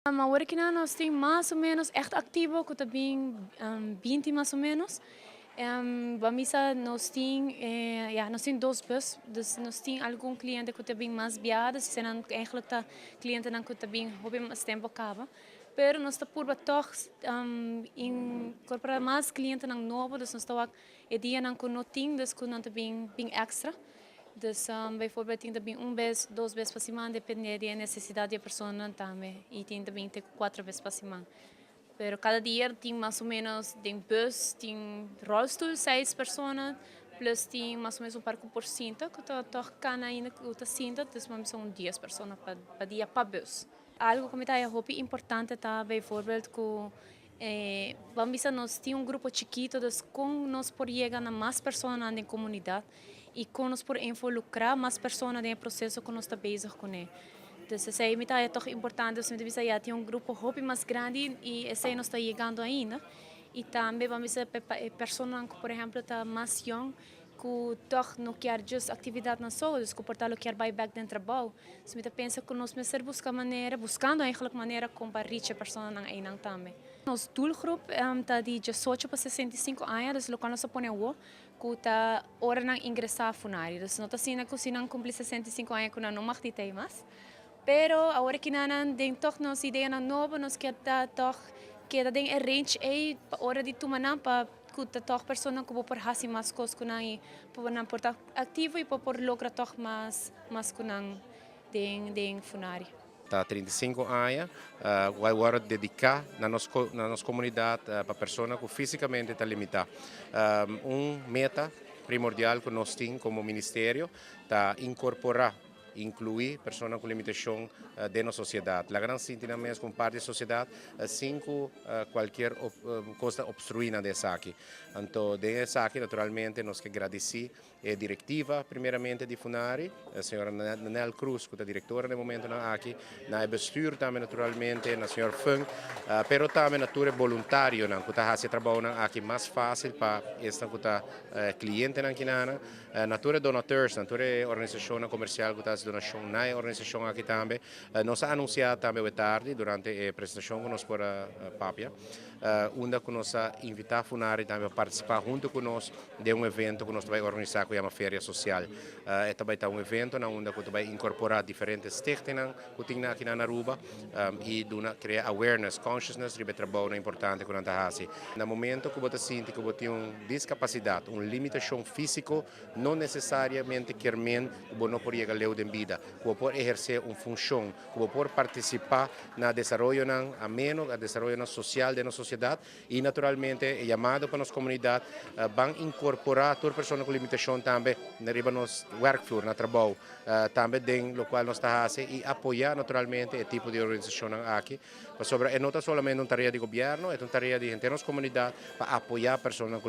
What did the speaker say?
Awor aki nos tin mas o menos echt activo cu ta bin 20 mas o menos. Ban bisa nos tin ja, nos tin dos bus, dus nos tin algun cliente cu ta bin mas biaha, dus nan eigenlijk ta clientenan cu ta bin hopi mas tempo caba. Pero nos ta purba toch incorpora mas clientenan nobo, dus nos ta e dianan cu no tin, dus cu nan ta bin extra. Dus bijvoorbeeld tin tambe un bes, dos bes pa siman, depende di necesidad di e persona tambe. Y tin tambe te cuater bes pa siman. Pero cada dia tin mas o menos, tin bus, tin rolstoel, seis persona, plus tin mas o menos un par por sinta, cu ta toch cana ainda cu ta sinta, dus mas un 10 persona pa dia pa bus. Algo cu ta hopi importante ta bijvoorbeeld cu ban bisa nos tin un grupo chikito, dus con nos por yega na mas persona den comunidad y con nos por involucra mas persona den e proceso cu nos ta bezig cu ne. Dus esey ta toch importante, dus mi ta tin un grupo hopi mas grandi y esey no ta yegando ainda. Y tambe ban bisa persona cu, por ehempel, ta mas jong, cu toch no kier just actividad na scol, dus cu por ta kier bay back den trabou. Dus mi ta pensa cu nos mester busca manera, buscando eigenlijk manera con pa reach personanan ey tambe. Nos doelgroep ta di 18 pa 65 aña, dus loke nos a pone awo, cu ta ora nan ingresa Funari. Dus no ta asina cu si nan cumpli 65 aña cu nan no mag di t'ey mas. Pero awor cu nan den toch nos ideanan nobo, nos kier ta toch keda den e range ey ora di tuma nan pa cu ta toch persona cu por hasi mas cos cu nan y por nan por ta activo y por logra toch mas cu nan den Funari. Ta 35 aña, awor dedica na nos comunidad pa persona cu fisicamente ta limita. Un meta primordial cu nos tin como ministerio ta incorpora, inclui persona cu limitacion den nos sociedad. Laga nan sinti nan mes como parti di sociedad, sin cu cualkier cos ta obstrui nan esaki. Anto, den esaki, naturalmente, nos kier gradici e directiva, primeramente, di Funari, señora Nanel Cruz, cu ta directora na e momento aki, na bestuur tambe, naturalmente, na señor Funk, pero tambe na tur voluntarionan, cu ta haci e trabou aki mas facil pa esnan cu ta clientenan aki na tur donateurs, na tur organisacion comercial cu ta donacion na organisacion aki tambe. Nos a anuncia tambe tardi durante e presentacion cu nos por papia, unda cu nos a invita Funari tambe pa participa hunto cu nos den un evento cu nos ta bay organisa cu yama Feria Social. Tambe ta un evento na unda cu ta bay incorpora diferente stichtingen cu tin aki na Aruba y duna crea awareness, consciousness riba trabou importante cu nan ta haci. Na momento cu bo sinti cu tin un discapacidad, un limitacion fisico, no necesariamente kiermen cu bo no por yega leu den bida, cu por eherce un funcion, cu por participa na desaroyo nan ameno, na desaroyo social di nos sociedad y naturalmente yamado pa nos comunidad ban incorpora tur persona cu limitacion tambe riba nos werkvloer, na trabou, tambe den loke nos ta haci y apoya naturalmente e tipo di organisacion aki. Pasobra no ta solamente un tarea di gobierno, e un tarea di henter nos comunidad pa apoya persona cu